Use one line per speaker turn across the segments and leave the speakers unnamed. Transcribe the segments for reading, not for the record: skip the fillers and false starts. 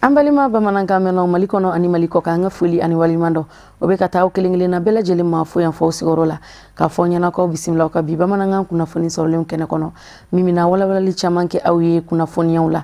An balima bamanankan mɛnnaw Mali kɔnɔ ani Mali kɔ kan, an ka foli ani waleɲuman dɔn o bɛ ka taa aw kelen kelenna bɛɛ lajɛlen ma fo yan fɔ sigiyɔrɔ la, k'a fɔ ɲɛna k'aw bisimila aw ka bi bamanankan kunnafoni sɔrɔlenw kɛnɛ kɔnɔ, min bɛna walawalali caman kɛ aw ye kunnafoniyaw la.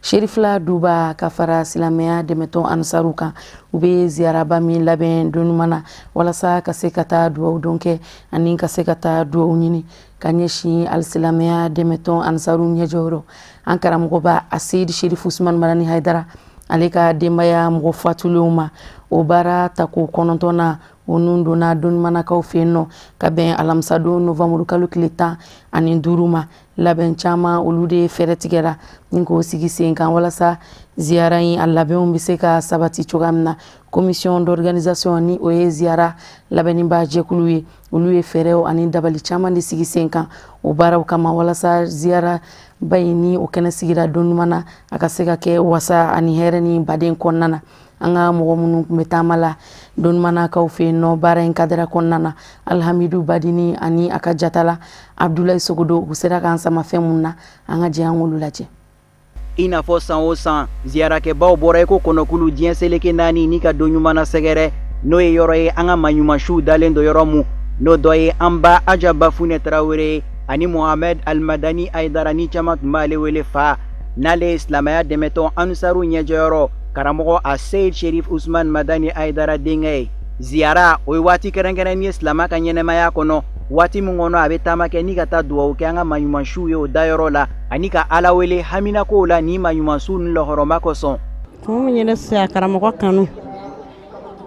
Serifila Duba ka fara silamɛya dɛmɛtɔn Ansaru kan, u bɛ ziyaraba min labɛn don ɲuman na walasa ka se ka taa dugawu don kɛ ani ka se ka taa dugawu ɲini ka ɲɛsin alisilamɛya dɛmɛtɔn Ansaru ɲɛjɔyɔrɔ. An karamɔgɔba Aseyidi Serifu Usumani Madani Hayidara, ale ka denbaya mɔgɔ fatulenw ma, o baara tako 9 na, o nun donna donɲumanakaw fɛ yen nɔ ka bɛn alamisadon novanburu kalo tile 15 ma. Labɛn caman olu de fɛɛrɛ tigɛra ni k'o sigi sen kan walasa ziyara in a labɛnw bɛ se ka sabati cogoya min na. Commission d'organisation, ni o ye ziyara labɛnniba jɛkulu ye, olu ye fɛɛrɛw ani dabali caman de sigi sen kan o baaraw kama walasa ziyara ba in, ni o kɛnɛ sigira don ɲuman na, a ka se ka kɛ wasa ani hɛrɛ ni baden kɔnɔna na. An ka mɔgɔ minnu tun bɛ taama la donɲumanakaw fɛ yen nɔ baara in kadara kɔnɔna na, Alihamidu Badini ani a ka jatala Abudulayi Sogodo, u sera k'an sama fɛn mun na, an ka jɛ an k'olu lajɛ.
I n'a fɔ san o san, ziyarakɛbaw bɔra i ko kɔnɔkulu diɲɛ seleke naani ni ka don ɲuman na sɛgɛrɛ, n'o ye yɔrɔ ye an ka maɲumansiw dalen don yɔrɔ mun, n'o dɔ ye an ba Aja Bafunɛ Tarawele ani Mohamɛd Alimadani Ayidara, ni caman tun b'ale wele fa, n'ale ye silamɛya dɛmɛtɔn Anusaru ɲɛjɔyɔrɔ karamɔgɔ Aseyid Sherif Usman Madani Ayidara denkɛ ye. Ziyara, o ye waati kɛrɛnkɛrɛnnen ye silamɛ ka ɲɛnɛmaya kɔnɔ, waati min kɔnɔ a bɛ taama kɛ ni ka taa dugawu kɛ an ka maɲumansiw ye o dayɔrɔ la, ani ka Ala wele haminakow la ni maɲumansiw ni lɔhɔrɔma kosɔn.
Kun min ye ne se a karamɔgɔ kanu,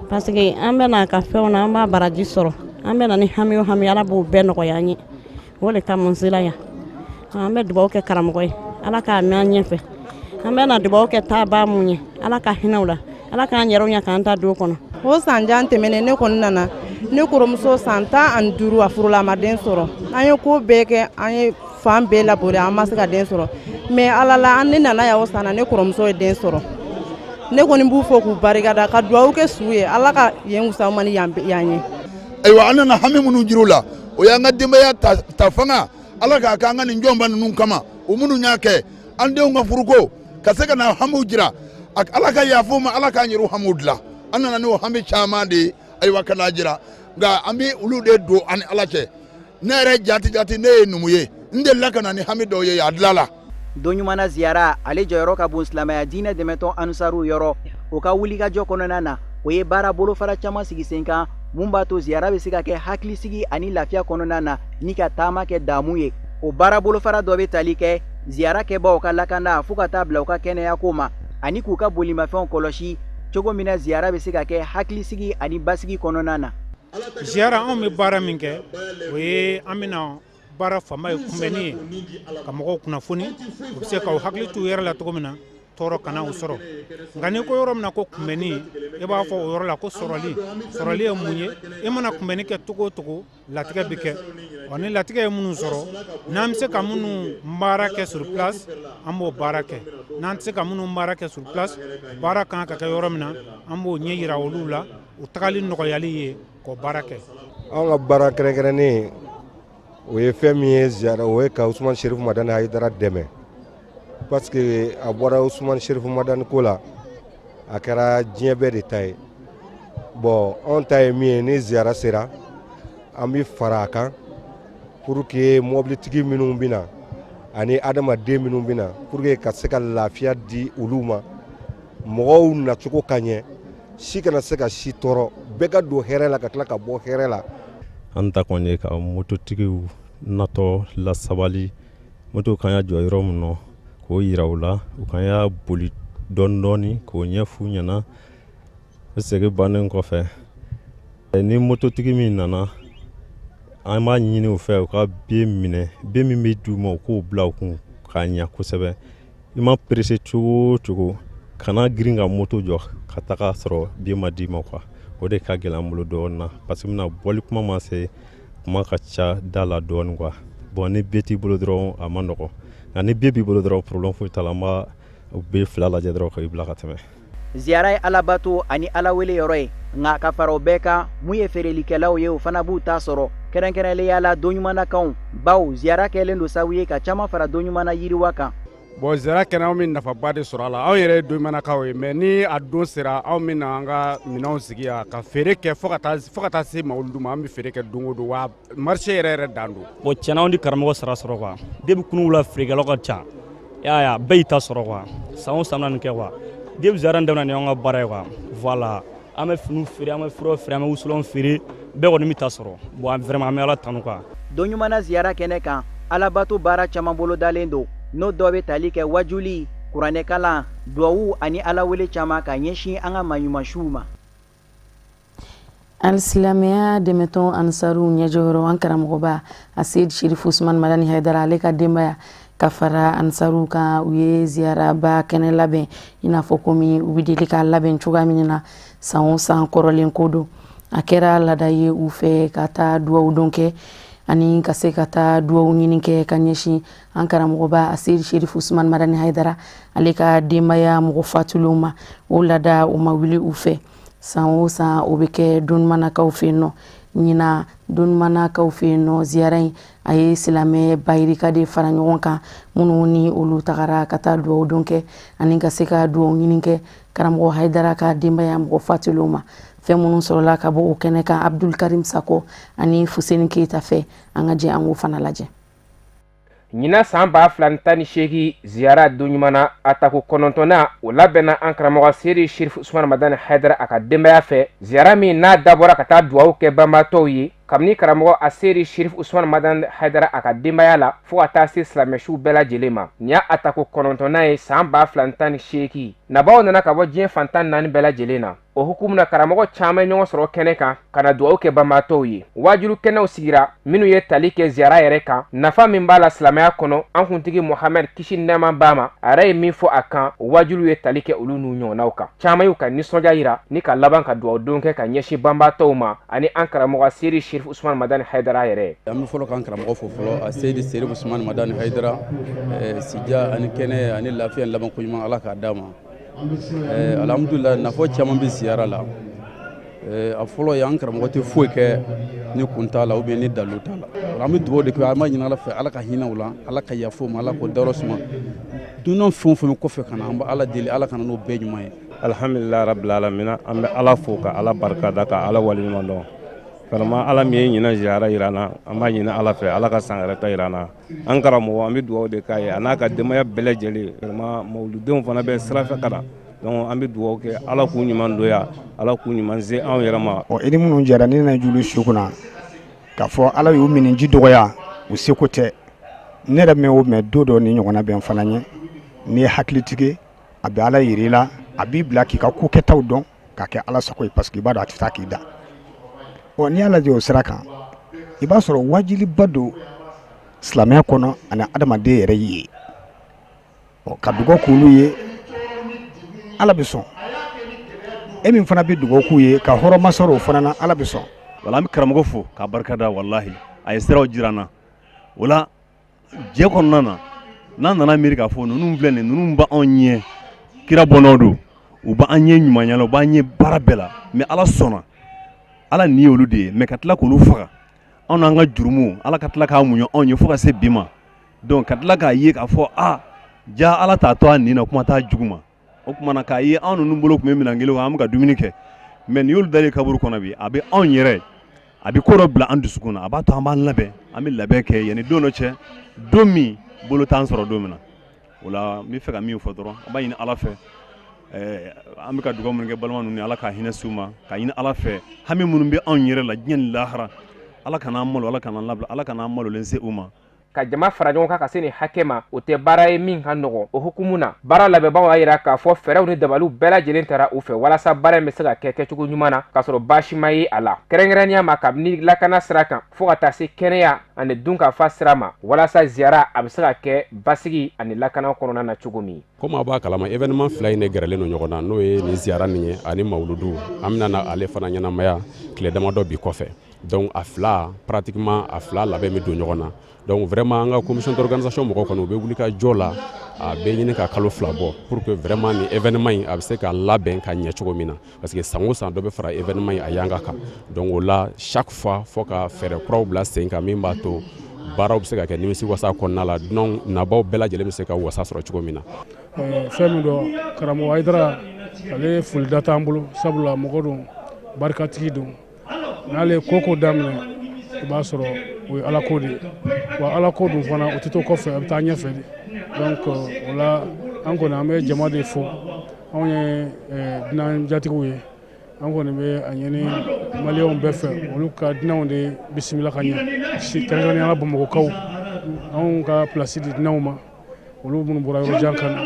parce que an bɛ n'a ka fɛnw na, an b'a baraji sɔrɔ, an bɛ na ni hami o hami, Ala b'o bɛɛ nɔgɔya an ye. O de kama n sera yan. An bɛ dugawu kɛ karamɔgɔ ye, Ala k'a mɛn an ɲɛfɛ. An bɛ na dugawu kɛ taabaa mun ye, Ala ka hinɛ u la, Ala k'an yɛrɛw ɲɛ k'an ta du kɔnɔ.
O san jan tɛmɛnen, ne kɔni nana ne kɔrɔmuso san 15, a furula, a ma den sɔrɔ. An ye ko bɛɛ kɛ, an ye fan bɛɛ labori, an ma se ka den sɔrɔ, mais Ala la, an ne nana yan o san na, ne kɔrɔmuso ye den sɔrɔ. Ne kɔni b'u fɔ k'u barikada, ka dugawu kɛ su ye, Ala ka yen wusa ma ni yan ye.
Ayiwa, an nana hami minnu jira u la, o y'an ka denbaya ta fanga, Ala k'a kɛ an ka nin jɔnba ninnu kama, o minnu y'a kɛ an denw ka furuko ka se ka na hamiw jira, Ala ka yafa u ma, Ala k'an yɛrɛw hamiw dilan. An nana n'o hami caman de ye, ayiwa, ka n'a jira, nka an bɛ olu de don an ni Ala cɛ. Ne yɛrɛ jati jati, ne ye numu ye, n delila ka na ni hami dɔw ye a dilan la.
Don ɲuman na ziyara, ale jɔyɔrɔ ka bon silamɛya diinɛ dɛmɛtɔn Anusaru yɔrɔ. O ka wulikajɔ kɔnɔna na, o ye baara bolofara caman sigi sen kan mun b'a to ziyara bɛ se ka kɛ hakilisigi ani lafiya kɔnɔna na ni ka taama kɛ damu ye. O baara bolofara dɔ bɛ tali kɛ ziyara kɛbaw ka lakana fo ka taa bila u ka kɛnɛyako ma, ani k'u ka bolimafɛnw kɔlɔsi cogo min na ziyara bɛ se ka kɛ hakilisigi ani basigi kɔnɔna na.
Ziyara, anw bɛ baara min kɛ, o ye an bɛna baara fanba ye kunbɛnni ye, ka mɔgɔw kunnafoni, u bɛ se k'aw hakili t'u yɛrɛ la cogo min na, tɔɔrɔ kana u sɔrɔ. Nka n'i ko yɔrɔ min na ko kunbɛnni, e b'a fɔ o yɔrɔ la ko sɔrɔli. Sɔrɔli ye mun ye? E mana kunbɛnni kɛ cogo o cogo, latigɛ bɛ kɛ. Ɔ ni latigɛ ye minnu sɔrɔ, n'an bɛ se ka minnu baara kɛ sur place, an b'o baara kɛ. N'an tɛ se ka minnu baara kɛ sur place, baara kan ka kɛ yɔrɔ min na, an b'o ɲɛ yira olu la, u tagali nɔgɔyali ye k'o baara kɛ.
Anw ka baara kɛrɛnkɛrɛnnen, o ye fɛn min ye ziyara, o ye ka Usumani Serifu Madani Hayidara dɛmɛ, parce que a bɔra Usumani Serifu Madani ko la, a kɛra diɲɛ bɛɛ de ta ye. Bon, anw ta ye min ye, ni ziyara sera, an bɛ fara a kan pour que mɔbilitigi minnu bɛ na ani adamaden minnu bɛ na, pour que ka se ka lafiya di olu ma, mɔgɔw nacogo ka ɲɛ, si kana se ka si tɔɔrɔ, bɛɛ ka don hɛrɛ la ka tila ka bɔ hɛrɛ la.
An ta kɔni ye ka mototigiw natɔ lasabali, moto kan ya jɔ yɔrɔ min na, k'o yira u la, u kan ya boli dɔɔni dɔɔni, k'o ɲɛf'u ɲɛna. O segin bannen kɔfɛ, ni mototigi min nana, an b'a ɲini u fɛ u ka billet minɛ, billet min bɛ d'u ma, u k'o bila u kun k'a ɲɛ kosɛbɛ. I ma pressé cogo o cogo, kana girin ka moto jɔ ka taga sɔrɔ billet ma d'i ma quoi. O de ka gɛlɛn an bolo dɔɔnin na, parce que bɛna bɔli kuma ma se, kuma ka ca da la dɔɔnin quoi. Bon, ni billet t'i bolo dɔrɔn, a ma nɔgɔn, nka ni billet b'i bolo dɔrɔn, problème foyi t'a la, an b'a billet fila lajɛ dɔrɔn k'i bila ka tɛmɛ.
Ziyara ye alabato ani Ala wele yɔrɔ ye, nka ka fara o bɛɛ kan, mun ye feerelikɛlaw ye, o fana b'u ta sɔrɔ, kɛrɛnkɛrɛnnenya la don ɲuman na kanw, baw ziyara kɛlen don sababu ye ka caman fara don ɲuman na yiriwa kan.
Bon, ziyara kɛnɛ, anw bɛ nafaba de sɔrɔ a la. Anw yɛrɛ ye domanakaw ye, mais ni a don sera, anw bɛ na an ka minɛnw sigi yan ka feere kɛ fo ka taa se mawuludu ma. An bɛ feere kɛ don o don, wa marché yɛrɛ yɛrɛ dan don.
Bon, tiɲɛna, anw ni karamɔgɔ sara sɔrɔ quoi. Depuis kunun wula, feerekɛlaw ka ca, i y'a ye a bɛɛ y'i ta sɔrɔ quoi. San o san bɛna nin kɛ quoi. Depuis ziyara in daminɛ, nin y'anw ka baara ye quoi. Voilà, an bɛ finiw feere, an bɛ furaw feere, an bɛ wusulanw feere, bɛɛ kɔni bɛ ta sɔrɔ. Bon, vraiment, an bɛ Ala tanu quoi.
Don ɲuman ziyara kɛnɛ kan, alabato baara caman bolodalen don, n'o dɔ bɛ tali kɛ wajuli, kuranɛkalan, duwawu ani Alawele caman ka ɲɛsin an ka maɲumansiw ma.
Alisilamɛya dɛmɛtɔn Ansaru ɲɛjɔyɔrɔ, an karamɔgɔba Aseyid Sherifu Usman Madani Haidara, ale ka denbaya ka fara Ansaru kan, u ye ziyaraba kɛnɛ labɛn, i n'a fɔ komi u bɛ deli k'a labɛn cogoya min na san o san kɔrɔlen ko don. A kɛra laada ye u fɛ ka taa duwawu don kɛ ani ka se ka taa duwawu ɲini kɛ ka ɲɛsin an karamɔgɔba Aseyid Sherifu Usman Madani Haidara, ale ka denbaya mɔgɔ fatulenw ma. O laada, o ma wuli u fɛ. San o san, o bɛ kɛ donmanakaw fɛ yen nɔ. Ɲina, donmanakaw fɛ yen nɔ, ziyara in a ye silamɛ bayirika de fara ɲɔgɔn kan, minnu ni olu tagara ka taa duwawu don kɛ ani ka se ka duwawu ɲini kɛ karamɔgɔ Haidara ka denbaya mɔgɔ fatulenw ma. Fɛn minnu sɔrɔla ka bɔ o kɛnɛ kan Abdul Karim Sako ani Fuseni Keyita fɛ, an ka jɛ an k'o fana lajɛ.
Ɲinan san 2018 ziyara don ɲuman na, a tako 9nan, o labɛnna an karamɔgɔ Seri Sherifu Usman Madani Haidara a ka denbaya fɛ. Ziyara min n'a dabɔra ka taa duwawu kɛ banbaatɔw ye, kabini karamɔgɔ Aseri Sherifu Usman Madani Haidara a ka denbaya la fo ka taa se silamɛsiw bɛɛ lajɛlen ma. Nin y'a a tako 9nan ye san 2018. Nabaw nana ka bɔ diɲɛ fantan naani bɛɛ lajɛlen na. O hukumu na, karamɔgɔ caman ɲɔgɔn sɔrɔ kɛnɛ kan ka na duwawu kɛ banbaatɔw ye. Waajulu kɛnɛw sigira minnu ye tali kɛ ziyara yɛrɛ kan, nafa min b'a la silamɛya kɔnɔ, an kuntigi Muhamɛd, kisi nɛɛma b'a ma, a yɛrɛ ye min fɔ a kan. Waajulu ye tali kɛ olu n'u ɲɔgɔnnaw kan. Caman y'u ka nisɔndiya yira ni ka laban ka duwawu don kɛ ka ɲɛsin banbaatɔw ma ani an karamɔgɔ Seri Sherifu Usman Madani Haidara yɛrɛ.
An bɛ fɔlɔ k'an karamɔgɔ fo fɔlɔ, a Seyidi Serifu Usman Madani Haidara. Sija ani kɛnɛ ani lafiya ni labanko ɲuman, Ala k'a d'a ma. Alhamdulillah, nafa caman bɛ ziyara la. A fɔlɔ ye, an karamɔgɔ tɛ foyi kɛ ni kun t'a la ou bien ni dalu t'a la. An bɛ dugawu de kɛ, an b'a ɲini Ala fɛ, Ala ka hinɛ u la, Ala ka yafa u ma, Ala k'o dayɔrɔ suma. Dunan fɛn o fɛn kɔfɛ ka na, an bɛ Ala deli, Ala ka na n'o bɛɛ ɲuman ye.
Alhamdulillah rabbil alamina, an bɛ Ala fo ka Ala barika da ka Ala waleɲuman dɔn. Vraiment, Ala min ye ɲinan ziyara yira an na, an b'a ɲini Ala fɛ, Ala ka san wɛrɛ ta yira an na. An karamɔgɔ, an bɛ dugawu de k'a ye a n'a ka denbaya bɛɛ lajɛlen. Vraiment, mawuludenw fana bɛ sira fɛ ka na, donc an bɛ dugawu kɛ, Ala k'u ɲuman donya, Ala k'u ɲuman se anw yɛrɛ ma.
Ɔ, i ni minnu jɛra ni nana julu su kunna k'a fɔ Ala y'u minɛ ji dɔgɔya, u seko tɛ. Ne yɛrɛ mɛn o mɛn, don dɔ ni ɲɔgɔnna bɛ n fana ɲɛ. N'i ye hakilitigi, a bɛ Ala yir'i la, a b'i bila k'i ka ko kɛtaw dɔn k'a kɛ Ala sago ye, parce que i b'a dɔn a tɛ taa k'i da. Ɔ, n'i y'a lajɛ o sira kan, i b'a sɔrɔ wajiliba don silamɛya kɔnɔ ani adamaden yɛrɛ ye. Ɔ, ka dugawu k'olu ye, Ala bɛ sɔn. E min fana bɛ dugawu k'u ye ka hɔrɔnma sɔrɔ o fana na, Ala bɛ sɔn.
Wala, an bɛ karamɔgɔ fo k'a barika da. Walahi, a ye siraw jira an na. O la, jɛ kɔnɔna na, n'an nana miiri k'a fɔ ninnu filɛ nin, ninnu b'anw ɲɛ, kira bɔnnaw don, u b'an ɲɛ ɲumanya la, u b'an ɲɛ baara bɛɛ la, mais Ala sɔnna, Ala nin ye olu de ye, mais ka tila k'olu faga, anw n'an ka jurumu, Ala ka tila k'a muɲu anw ye fo ka se bi ma. Donc ka tila k'a ye k'a fɔ a ja, Ala t'a to a nin na, kuma t'a jugu ma. O tuma na, k'a ye anw ninnu bolo tun bɛ minɛn kelen kɔnɔ, an bɛ ka dumuni kɛ, mais nin y'olu dalen kaburu kɔnɔ bi, a bɛ anw yɛrɛ, a bɛ ko dɔ bila an dusukun na, a b'a to an b'an labɛn, an bɛ labɛn kɛ yanni don dɔ cɛ, don min bolo t'an sɔrɔ don min na. O la, n bɛ fɛ ka min fɔ dɔrɔn, an b'a ɲini Ala fɛ, an bɛ ka dugawu minnu kɛ balima ninnu, Ala ka hinɛ s'u ma, ka ɲini Ala fɛ, hami minnu bɛ anw yɛrɛ la diɲɛ ni lahara, Ala kana an malo, Ala kana an labila, Ala kana an malolen se u ma.
Ka jama fara ɲɔgɔn kan ka se nin hakɛ ma, o tɛ baara ye min ka nɔgɔn. O hukumu na, baara labɛnbagaw y'a yira k'a fɔ fɛɛrɛw ni dabaliw bɛɛ lajɛlen tara u fɛ walasa baara in bɛ se ka kɛ kɛcogo ɲuman na k'a sɔrɔ baasi ma ye a la, kɛrɛnkɛrɛnnenya ma kabini lakana sira kan fo ka taa se kɛnɛya ani dunkafa sira ma, walasa ziyara a bɛ se ka kɛ basigi ani lakana kɔnɔna na cogo min.
Komi a b'a kalama, événement fila in de gɛrɛlen don ɲɔgɔn na, n'o ye nin ziyara nin ye ani mawuludu. An bɛna na ale fana ɲɛnamaya tile damadɔ bi kɔfɛ. Donc a fila, pratiquement a fila labɛn bɛ don ɲɔgɔn na. Donc vraiment, an ka commission d'organisation mɔgɔw kɔni, u bɛ wuli ka jɔ la, a bɛ ɲini ka kalo 2 bɔ pour que vraiment nin événement in a bɛ se ka labɛn ka ɲɛ cogo min na, parce que san o san dɔ bɛ fara événement in a yanga kan. Donc o la, chaque fois fo ka fɛɛrɛ kuraw bila sen kan min b'a to
Baaraw bɛ se ka kɛ nimisiwasa kɔnɔna la, dunanw nabaw bɛɛ lajɛlen bɛ se ka wasa sɔrɔ cogo min na.
Fɛn min don, karamɔgɔ Hayidara ale folida t'an bolo, sabula mɔgɔ don, barikatigi don. N'ale ko ko daminɛ, i b'a sɔrɔ o ye Ala ko de ye, wa Ala ko dun fana o tɛ to kɔfɛ, a bɛ taa ɲɛfɛ de. Donc o la an kɔni an bɛ jama de fo, anw ye dunan jatigiw ye, an kɔni bɛ a ɲini maliyɛnw bɛɛ fɛ olu ka dunanw de bisimila ka ɲɛ, kɛrɛnkɛrɛnnenya la Bamakɔkaw, anw ka place di dunanw ma, olu minnu bɔra yɔrɔ jan ka na.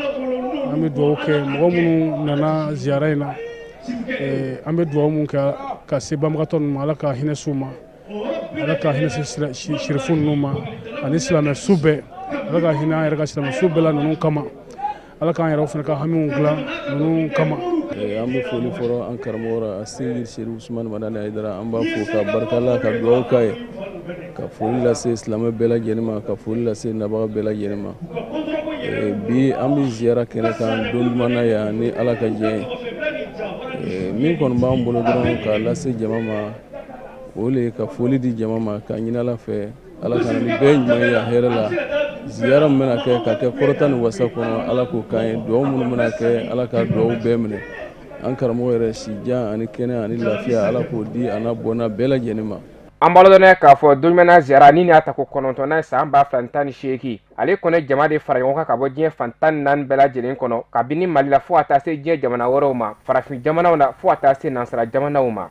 An bɛ dugawu kɛ mɔgɔ minnu nana ziyara in na, an bɛ dugawu mun kɛ ka se banbagatɔ ninnu ma, Ala ka hinɛ s'u ma, Ala ka hinɛ se sirifu ninnu ma, ani silamɛ su bɛɛ, Ala ka hinɛ an yɛrɛ ka silamɛ su bɛɛ la ninnu kama, Ala k'an yɛrɛw fana ka hamiw dilan ninnu kama.
An bɛ foli fɔlɔ an karamɔgɔ la, Seyidi Serifu Usumani Madani Hayidara, an b'a fo ka barika la, ka dugawu k'a ye, ka foli lase silamɛ bɛɛ lajɛlen ma, ka foli lase nabaga bɛɛ lajɛlen ma. Bi an bɛ ziyara kɛnɛ kan don duman na yan ni Ala ka diɲɛ ye. Min kɔni b'an bolo dɔrɔn k'a lase jama ma, o le ka foli di jama ma, k'a ɲini Ala fɛ Ala ka na ni bɛɛ ɲuman ye a hɛrɛ la. Ziyara min bɛna kɛ ka kɛ kɔrɔta ni wasa kɔnɔ, Ala k'o k'an ye. Dugawu minnu bɛna kɛ, Ala ka dugawu bɛɛ minɛ. An karamɔgɔ yɛrɛ si jan ani kɛnɛ ani lafiya, Ala k'o di a n'a bɔnna bɛɛ lajɛlen ma.
An b'a ladɔnniya k'a fɔ donɲumanna ziyara ni y'a ta ko 9nan san 2018, ale kɔni jama de fara ɲɔgɔn kan ka bɔ diɲɛ fan 14 bɛɛ lajɛlen kɔnɔ, kabini Mali la fo ka taa se diɲɛ jamana wɛrɛw ma, farafin jamanaw na fo ka taa se nansara jamanaw ma.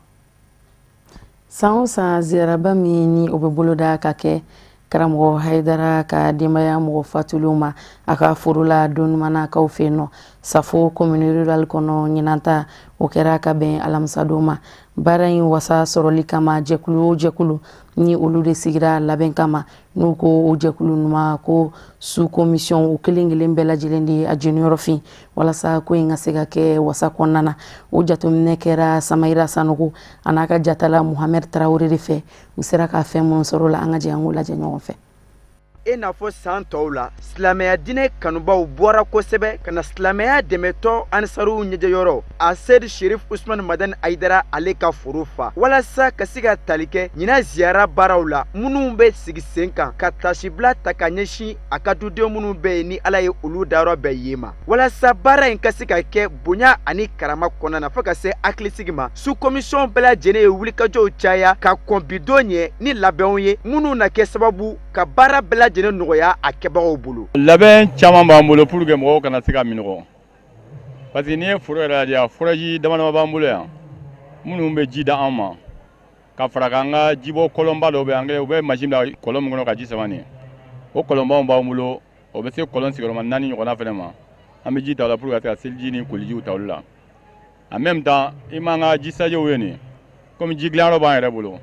San o san ziyaraba min ni o bɛ boloda ka kɛ karamɔgɔ Hayidara ka denbaya mɔgɔ fatulenw ma a ka foro la donɲumanakaw fɛ yen nɔ, Safo commune rurale kɔnɔ, ɲinan ta o kɛra ka bɛn alamisadon ma. Baara in wasa sɔrɔli kama, jɛkulu o jɛkulu ni olu de sigira labɛn kama, n'u ko o jɛkulu ninnu ma ko sous commission, o kelen kelen bɛɛ lajɛlen de ye a jeniyɔrɔ fin walasa ko in ka se ka kɛ wasa kɔnɔna na. O jateminɛ kɛra Samayira Sanogo a n'a ka jatala Muhamɛd Tarawele de fɛ. U sera ka fɛn minnu sɔrɔ o la, an ka jɛ an k'o lajɛ ɲɔgɔn fɛ.
E n'a fɔ san tɔw la, silamɛya diinɛ kanubaw bɔra kosɛbɛ ka na silamɛya dɛmɛtɔ ansaruw ɲɛjɛyɔrɔ a Seyidi Serifu Usumani Madani Hayidara ale ka foro fa, walasa ka se ka tali kɛ ɲinan ziyara baaraw la minnu bɛ sigi sen kan, ka tasibila ta ka ɲɛsin a ka duden minnu bɛ yen ni Ala ye olu dayɔrɔ bɛɛ yen ma, walasa baara in ka se ka kɛ bonya ani karama kɔnɔna na fo ka se hakilisigi ma. Sous commission bɛɛ lajɛlen ye wulikajɔw caya ka kɔn bi don ɲɛ ni labɛnw ye minnu na kɛ sababu ka baara bɛɛ lajɛlen nɔgɔya a kɛbagaw bolo.
Labɛn caman b'an bolo pour que mɔgɔw kana se ka minɔgɔ, parce que n'i ye foro yɛrɛ lajɛ, forage dama dama b'an bolo yan minnu bɛ ji da an ma, ka fara kan ka jibɔ kɔlɔnba dɔw bɛ yan, u bɛ machine bila kɔlɔn min kɔnɔ ka ji sama nin ye, o kɔlɔnbaw b'an bolo, o bɛ se kɔlɔn sigiyɔrɔma 4 ɲɔgɔnna fɛnɛ ma. An bɛ ji ta o la pour que ka se ka seliji ni kolijiw ta olu la. En même temps, i m'an ka ji sajew ye nin, komi ji dilanyɔrɔ b'an yɛrɛ bolo,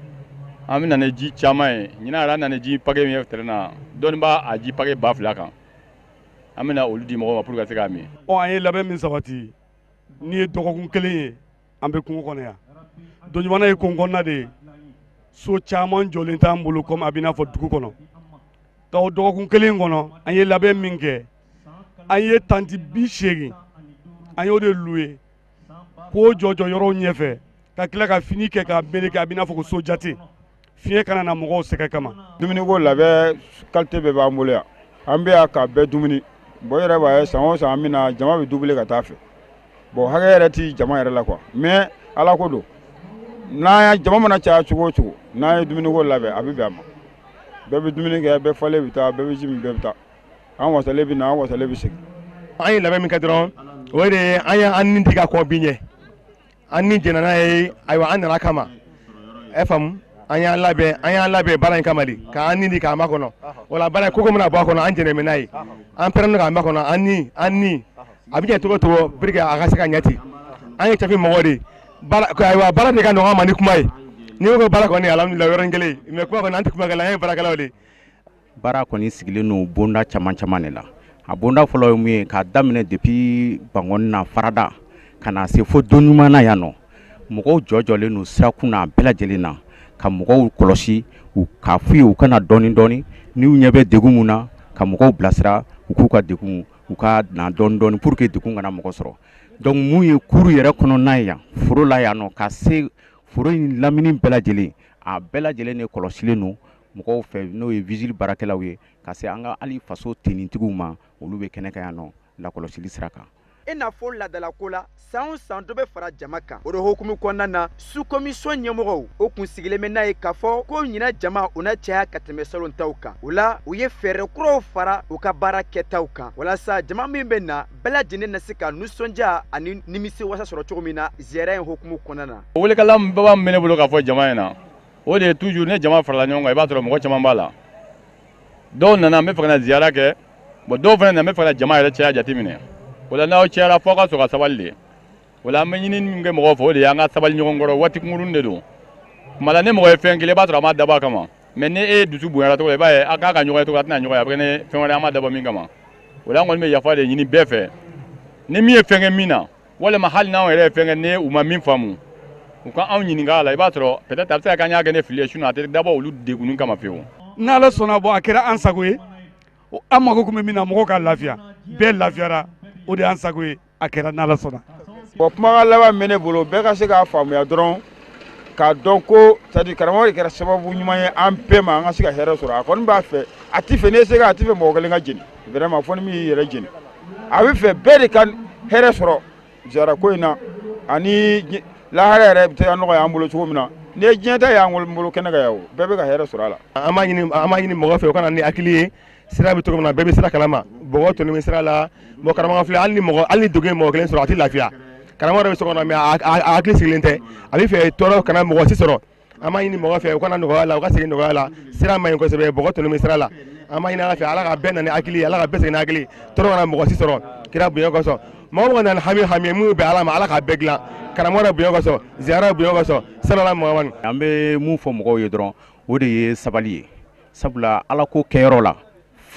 an bɛ na ni ji caman ye. Ɲinan yɛrɛ an nana ni ji paquet min ye terrain na, dɔɔni b'a a ji paquet 2000 kan, an bɛ na olu di mɔgɔw ma pour que ka se k'a min.
Ɔ, an ye labɛn min sabati, n'i ye dɔgɔkun kelen ye, an bɛ kungo kɔnɔ yan. Donɲumanna ye kungo kɔnɔna de ye, so caman jɔlen t'an bolo komi a bɛ i n'a fɔ dugu kɔnɔ. Nka o dɔgɔkun kelen kɔnɔ, an ye labɛn min kɛ, an ye tanti 80, an y'o de louer k'o jɔ jɔ yɔrɔw ɲɛfɛ, ka tila ka fini kɛ k'a meleke, a bɛ i n'a fɔ ko so jate, fiɲɛ kana na mɔgɔw sɛgɛn kama.
Dumuniko labɛn qualité bɛɛ b'an bolo yan, an bɛ yan ka bɛɛ dumuni. Bon, e yɛrɛ b'a ye san o san an bɛ na, jama bɛ doubler ka taa fɛ. Bon, hakɛ yɛrɛ ti jama yɛrɛ la quoi, mais Ala ko don, n'an ya jama mana caya cogo o cogo, n'an ye dumuniko labɛn a bɛ bɛn a ma. Bɛɛ bɛ dumuni kɛ, bɛɛ falen bɛ taa, bɛɛ bɛ ji min, bɛɛ bɛ taa. An wasalen bɛ na, an wasalen bɛ segin.
An ye labɛn min kɛ dɔrɔn, o de ye an y'an ni di ka kɔn bi ɲɛ, an ni jɛnna n'a ye. Ayiwa, an nana kama, ɛ faamu, an y'an labɛn baara in kama de, k'an ni di k'an makɔnɔ. Wala baara ko mana bɔ a kɔnɔ, an jɛnɛ bɛ n'a ye, an pɛrɛnnen k'an makɔnɔ, an ni a bɛ ɲɛ cogo o cogo pour que a ka se ka ɲɛ ten. An ye cɛfin mɔgɔ de ye, ayiwa baara de ka nɔgɔn an ma ni kuma ye. N'i ko baara kɔni, alhamdulilayi, yɔrɔnin kelen, mais kuma kɔni an tɛ kumakɛla, an ye baarakɛlaw de ye.
Baara kɔni sigilen don bonda caman caman de la. A bonda fɔlɔ ye mun ye, k'a daminɛ depuis Bankɔni na farada ka na se fo don ɲuman na yan nɔ, mɔgɔw jɔjɔlen don sirakun na a bɛɛ lajɛlen na, ka mɔgɔw kɔlɔsi, u k'a f'u ye u kana dɔɔni dɔɔni, n'u ɲɛ bɛ degun mun na, ka mɔgɔw bilasira u k'u ka degun u ka na dɔɔni dɔɔni pour que degun kana mɔgɔ sɔrɔ. Donc mun ye kuru yɛrɛ kɔnɔna ye yan, foro la yan nɔ, ka se foro in lamini bɛɛ lajɛlen, a bɛɛ lajɛlen de kɔlɔsilen don. mɔgɔw fɛ, n'o ye vigile baarakɛlaw ye, ka se an ka hali faso tenitigiw ma, olu bɛ kɛnɛ kan yan nɔ lakɔlɔsili sira kan.
I n'a fɔ laadalako la, san o san dɔ bɛ fara jama kan. O de hukumu kɔnɔna na, sous-commission ɲɛmɔgɔw o kun sigilen bɛ n'a ye k'a fɔ ko ɲinan jama o na caya ka tɛmɛ salon taw kan. O la, u ye fɛɛrɛ kuraw fara u ka baara kɛtaw kan walasa jama min bɛ na, bɛɛ lajɛlen na se ka nisɔndiya ani nimisi wasa sɔrɔ cogo min na ziyara in hukumu kɔnɔna na.
Welekala baba min bɛ ne bolo k'a fɔ jama in na, o de ye toujours ne jama farala ɲɔgɔn kan, i b'a sɔrɔ mɔgɔ caman b'a la. Dɔw nana n bɛ fɛ ka na ziyara kɛ, bon dɔw fana nana n bɛ fɛ ka na jama yɛrɛ caya jateminɛ. O la n'aw cayara, fo aw ka sɔrɔ ka sabali de. O la an bɛ ɲini min kɛ mɔgɔw fɛ, o de ye an ka sabali ɲɔgɔn kɔrɔ, waati kunkurunin de don. Tuma la ni mɔgɔ ye fɛn kelen, i b'a sɔrɔ a ma dabɔ a kama, mais ni e dusu bonyara cogo la, i b'a ye a k'a ka ɲɔgɔn ye cogo a tɛna ɲɔgɔn ye, a bɛ kɛ ni fɛn wɛrɛ an ma dabɔ min kama. O la an kɔni bɛ yafa de ɲini bɛɛ fɛ, ni min ye fɛn kɛ min na, walima hali n'anw yɛrɛ ye fɛn kɛ ni u ma min faamu, u ka anw ɲininka a la. I b'a sɔrɔ peut-être a bɛ se ka kɛ an y'a kɛ ni fili ye, sinon a tɛ dabɔ olu degunni kama fiyewu.
N'Ala sɔnna, bɔ a kɛra an sago ye, an mako tun bɛ min na, mɔgɔw ka lafiya, bɛɛ lafiyara, o de y'an sago ye, a kɛra n'Ala sɔnna.
Bon, kumakan laban min bɛ ne bolo, bɛɛ ka se k'a faamuya dɔrɔn, k'a dɔn ko c'est à dire karamɔgɔ de kɛra sababu ɲuman ye an bɛɛ ma, an ka se ka hɛrɛ sɔrɔ. A kɔni b'a fɛ, a ti fɛ n'e se ka, a ti fɛ mɔgɔ kelen ka jeni, vraiment, fo ni min y'i yɛrɛ jeni. A bɛ fɛ bɛɛ de ka hɛrɛ sɔrɔ ziyara ko in na, ani lahara yɛrɛ bɛ se ka nɔgɔya an bolo cogo min na. N'i ye diɲɛ ta y'an bolo kɛnɛ kan yan, o bɛɛ bɛ ka hɛrɛ sɔrɔ a la.
An b'a ɲini mɔgɔ fɛ, u ka na ni hakili ye. Sira bɛ cogo min na, bɛɛ bɛ sira kalama, bɔgɔ tɔni bɛ sira la. Bon, karamɔgɔ filɛ, hali ni degun ye mɔgɔ kelen sɔrɔ, a tɛ lafiya. Karamɔgɔ yɛrɛ bɛ so kɔnɔ, mais a hakili sigilen tɛ, a bɛ fɛ tɔɔrɔ kana mɔgɔ si sɔrɔ. An b'a ɲini mɔgɔ fɛ, u kana nɔgɔya la, u ka segin nɔgɔya la. Sira man ɲi kosɛbɛ, bɔgɔ tɔni bɛ sira la. An b'a ɲini Ala fɛ, Ala ka bɛɛ na ni hakili ye, Ala ka bɛɛ segin ni hakili, tɔɔrɔ kana mɔgɔ si sɔrɔ kira bonya kosɔn. Mɔgɔ mɔgɔ nana hami hami ye minnu bɛ Ala ma, Ala k'a bɛɛ dilan karamɔgɔ yɛrɛ bonya kosɔn, ziyara bonya kosɔn, salala Muhamadu.
An bɛ mun fɔ mɔgɔw ye dɔrɔn, o de ye sabali ye, sabula Ala ko kɛyɔrɔ la,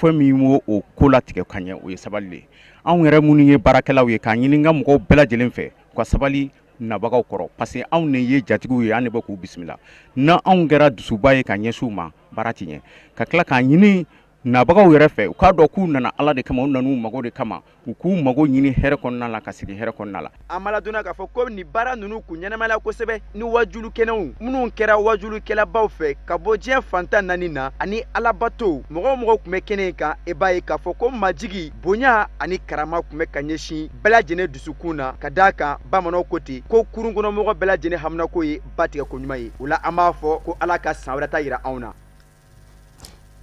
fɛn min b'o o ko latigɛ ka ɲɛ, o ye sabali de ye. Anw yɛrɛ minnu ye baarakɛlaw ye, k'a ɲini n ka mɔgɔw bɛɛ lajɛlen fɛ u ka sabali nabagaw kɔrɔ, parce que anw de ye jatigiw ye, an de bɛ k'u bisimila. N'anw kɛra dusuba ye ka ɲɛsin u ma, baara ti ɲɛ. Ka tila k'a ɲini nabagaw yɛrɛ fɛ, u k'a dɔn k'u nana Ala de kama, u nan'u mago de kama, u k'u mago ɲini hɛrɛ kɔnɔna la, ka segin hɛrɛ kɔnɔna la.
An b'a ladɔnniya k'a fɔ ko nin baara ninnu kun ɲɛnamaya kosɛbɛ ni wajulu kɛnɛw minnu kɛra wajulukɛlabaw fɛ ka bɔ diɲɛ fantan naani na ani alabato. Mɔgɔ o mɔgɔ tun bɛ kɛnɛ in kan, e b'a ye k'a fɔ ko majigi, bonya ani karama tun bɛ ka ɲɛsin bɛɛ lajɛlen dusukun na, ka d'a kan bamananw ko ten ko kurun kɔnɔmɔgɔ bɛɛ lajɛlen haminako ye ba tigɛ ko ɲuman ye. O la an b'a fɔ ko Ala ka san wɛrɛ ta yira anw na.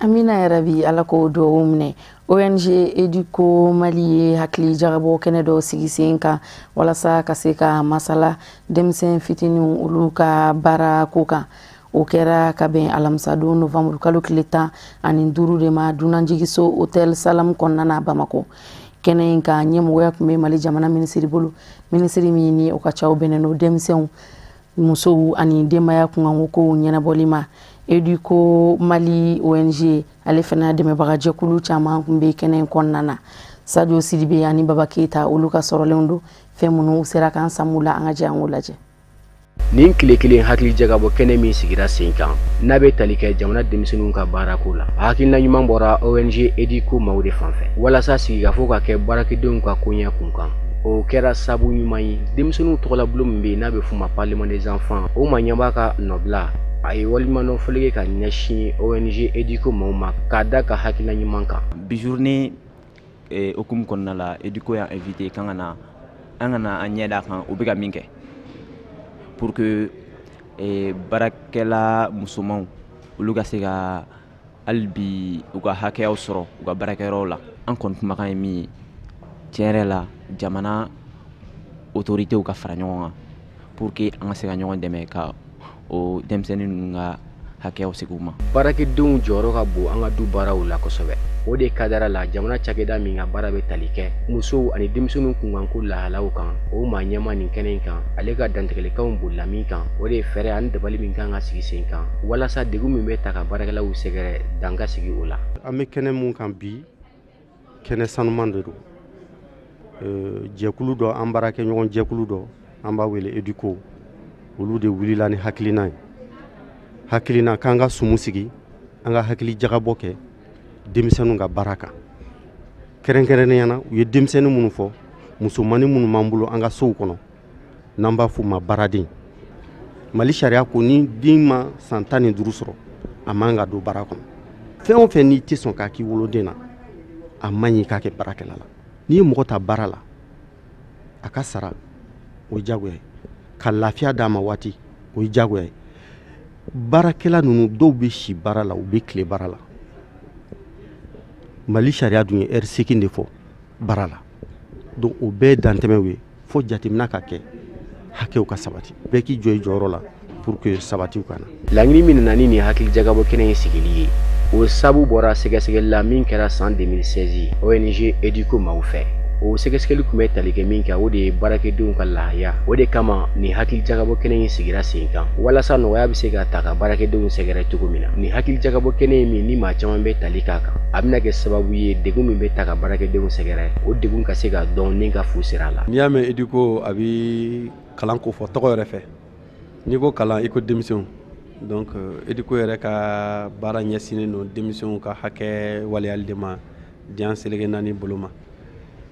Amina yarabi, Ala k'o duwawu minɛ. ONG Educo Mali ye hakili jagabɔ kɛnɛ dɔ sigi sen kan walasa ka se ka masala denmisɛn fitininw olu ka baara ko kan. O kɛra ka bɛn alamisadon novembre kalo tile 15 de ma, dunanjigiso Hotel Salam kɔnɔna na Bamako. Kɛnɛ in kan, ɲɛmɔgɔya tun bɛ Mali jamana minisiri bolo, minisiri min ni o ka caw bɛnnen don denmisɛnw, musow ani denbaya kunkanko kow ɲɛnabɔli ma. Educo Mali ONG ale fana dɛmɛbagajɛkulu caman tun bɛ kɛnɛ in kɔnɔna na. Sadio Sidibe ani Baba Keyita, olu ka sɔrɔlenw don fɛn minnu sera k'an samu la, an ka jɛ an k'o lajɛ.
Nin tile kelen hakili jagabɔ kɛnɛ min sigira sen kan, n'a bɛ tali kɛ jamana denmisɛnninw ka baarako la, a hakilina ɲuman bɔra ONG Educo maaw de fan fɛ walasa sigikafo ka kɛ baarakɛdenw ka koɲɛ kun kan. O kɛra sabu ɲuman ye denmisɛnninw tɔgɔlabulon min bɛ yen n'a bɛ f'o ma Parlement des enfants, o maa ɲɛbaa ka nɔbila, a ye waleɲumandɔn fɔli kɛ ka ɲɛsin ONG Educo maaw ma k'a da ka hakilina ɲuman kan.
Bi journée hukumu kɔnɔna la, Educo y'an invité k'an ka na, an ka na an ɲɛ d'a kan u bɛ ka min kɛ pour que baarakɛla musomanw olu ka se ka hali bi u ka hakɛyaw sɔrɔ u ka baarakɛyɔrɔw la. An kɔni kumakan ye min ye, tiɲɛ yɛrɛ la, jamana autorités ka fara ɲɔgɔn kan pour que an ka se ka ɲɔgɔn dɛmɛ ka o denmisɛnnin ninnu ka hakɛyaw segin u ma.
Baarakɛdenw jɔyɔrɔ ka bon an ka du baaraw la kosɛbɛ. O de kadara la jamana cakɛda min ka baara bɛ tali kɛ musow ani denmisɛnninw kunkanko lahalaw kan, o maa ɲɛma nin kɛnɛ in kan, ale ka dantigɛlikanw bolila min kan, o de ye fɛɛrɛ ani dabali min kan ka sigi sen kan walasa degun min bɛ ta ka baarakɛlaw sɛgɛrɛ, dan ka sigi o la.
An bɛ kɛnɛ mun kan bi, kɛnɛ sanuman de don. Jɛkulu dɔ, an baarakɛɲɔgɔn jɛkulu dɔ, an b'a wele Educo, olu de wulila ni hakilina ye, hakilina k'an ka sumu sigi, an ka hakili jagabɔ kɛ denmisɛnninw ka baara kan. Kɛrɛnkɛrɛnnenya na, u ye denmisɛnnin minnu fɔ, musomannin minnu b'an bolo an ka sow kɔnɔ, n'an b'a f'u ma baaraden. Mali sariya ko ni den ma san 15 sɔrɔ, A man ka don baara kɔnɔ. Fɛn o fɛn n'i tɛ sɔn k'a k'i woloden na, a man ɲi i k'a kɛ baarakɛla la. N'i ye mɔgɔ ta baara la, a ka sara, o ye diyagoya ye. Ka lafiya d'a ma waati, o ye diyagoya ye. Baarakɛla ninnu, dɔw bɛ si baara la, u bɛ tile baara la. Mali sariya dun ye heure 8 de fɔ baara la. Donc o bɛɛ ye dantɛmɛw ye, fo jateminɛ ka kɛ, hakɛw ka sabati, bɛɛ k'i jɔ i jɔyɔrɔ la pour que sabatiw ka na.
Laɲini min nana ni nin hakilijagabɔ kɛnɛ in sigili ye, o sabu bɔra sɛgɛsɛgɛli la min kɛra san 2016 ONG Educo maaw fɛ. O sɛgɛsɛgɛli tun bɛ tali kɛ min kan, o de ye baarakɛdenw ka lahaya. O de kama nin hakilijagabɔ kɛnɛ in sigira sen kan, walasa nɔgɔya bɛ se ka ta ka baarakɛdenw sɛgɛrɛ cogo min na. Nin hakilijagabɔ kɛnɛ in min ni maa caman bɛ tali k'a kan, a bɛna kɛ sababu ye degun min bɛ ta ka baarakɛdenw sɛgɛrɛ, o degun ka se ka dɔn ni ka fu sira la.
N'i y'a mɛn Educo, a bɛ kalan ko fɔ tɔgɔ yɛrɛ fɛ. N'i ko kalan, i ko denmisɛnw. Donc Educo yɛrɛ ka baara ɲɛsinnen don denmisɛnw ka hakɛ waleyali de ma diɲɛ seleke naani bolo ma.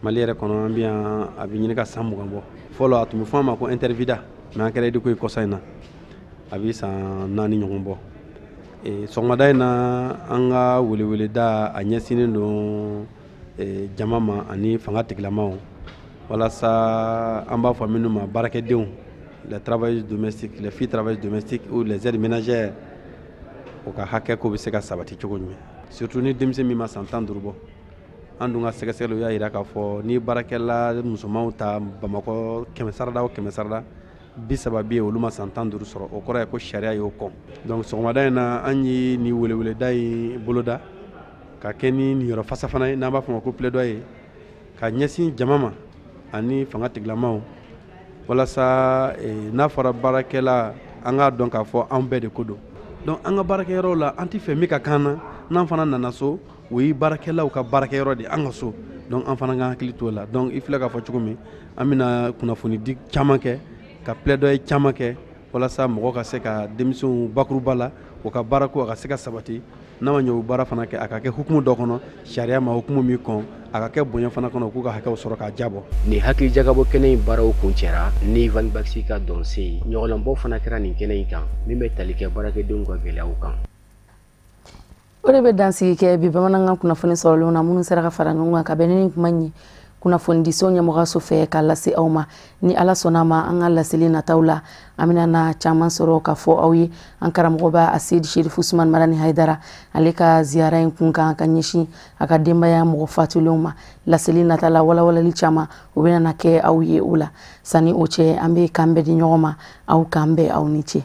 Mali yɛrɛ kɔnɔ, an bɛ yan, a bɛ ɲini ka san 20 bɔ. Fɔlɔ, a tun bɛ fɔ a ma ko Intervida, mais an kɛra Educo ye kɔsa in na, a bɛ san 4 ɲɔgɔn bɔ. Sɔgɔmada in na, an ka weleweleda a ɲɛsinnen don jama ma ani fanga tigilamaw, walasa an b'a fɔ minnu ma baarakɛdenw, les travailleurs domestiques, les filles travailleuses domestiques ou les aides ménagères, o ka hakɛ ko bɛ se ka sabati cogo jumɛn, surtout ni denmisɛn min ma san 15 bɔ. An dun ka sɛgɛsɛgɛliw y'a jira k'a fɔ ni baarakɛla musomanw ta Bamakɔ, 100 sarada o 100 sarada, 30 bɛ yen, olu ma san 15 sɔrɔ. O kɔrɔ ye ko sariya y'o kɔn. Donc sɔgɔmada in na, an ye nin weleweleda in boloda ka kɛ ni niyɔrɔ fasa fana ye, n'an b'a fɔ o ma ko plaidoyer, ka ɲɛsin jama ma ani fanga tigilamaw, walasa n'a fɔra baarakɛla, an k'a dɔn k'a fɔ an bɛɛ de ko don. Donc an ka baarakɛyɔrɔw la, an tɛ fɛ min ka kan na, n'an fana nana so, o ye baarakɛlaw ka baarakɛyɔrɔ de, an ka so. Donc an fana ka hakili t'o la. Donc i filɛ k'a fɔ cogo min, an bɛna kunnafoni di caman kɛ, ka plaidoyer caman kɛ, walasa mɔgɔ ka se ka denmisɛnw bakuruba la, o ka baarako a ka se ka sabati. N'a ma ɲɛ, o baara fana kɛ, a ka kɛ hukumu dɔ kɔnɔ, sariya ma hukumu min kɔn, a ka kɛ bonya fana kɔnɔ, k'u ka hakɛw sɔrɔ k'a jabɔ.
Nin hakilijagabɔ kɛnɛ in baaraw kuncɛra ni Ivan Baxi ka dɔnsen ye. Ɲɔgɔlɔnbɔ fana kɛra nin kɛnɛ in kan min bɛ tali kɛ baarakɛdenw ka gɛlɛyaw kan.
O de bɛ dansigi kɛ bi bamanankan kunnafoni sɔrɔlenw na, minnu sera ka fara ɲɔgɔn kan ka bɛn ni kuma in ye kunnafonidiso ɲɛmɔgɔso fɛ k'a lase aw ma. Ni Ala sɔnna ma, an ka laseli nataw la, an bɛna na caman sɔrɔ ka fɔ aw ye. An karamɔgɔba Aseyidi Serifu Usumani Madani Hayidara, ale ka ziyara in kun kan ka ɲɛsin a ka denbaya mɔgɔ fatulenw ma, laseli nata la walawalali caman o bɛna na kɛ aw ye o la. Sanni o cɛ, an bɛ kan bɛɛ di ɲɔgɔn ma. Aw k'an bɛn, aw ni ce.